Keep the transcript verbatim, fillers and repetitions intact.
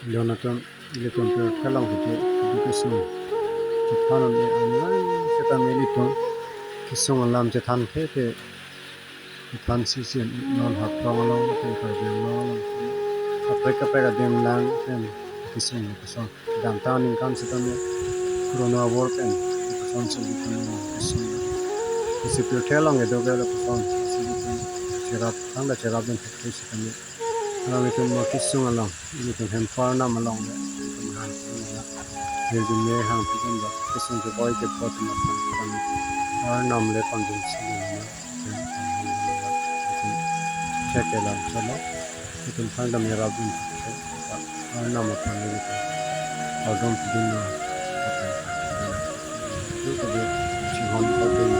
Leonaton ilitum pirthe along kedo kedo kesung chethan un-e, anlang seta ilitum kesung alam chethan theke chethan sisi non Haflong along ke Karbi Anglong along kaprek kaprek adim lang pen kesung lapuson damtang aningkan seta me corona abor pen lapuson si ilitum kesung isi pirthe along kedo ke lapuson si ilitum cherap tangda cherap dun thekthek seta me along ilitum mo kesung along ilitum Hemphu Arnam along le ilitum han ilitum le hang pidun ba kesung keboi kebot ma kan Arnam le panjung si ilitum check ke lam chalo ilitum thangdam yarap dun thekthek Arnam aphan le ilitum kardom pidun lo. Itu tadi chinghon kardom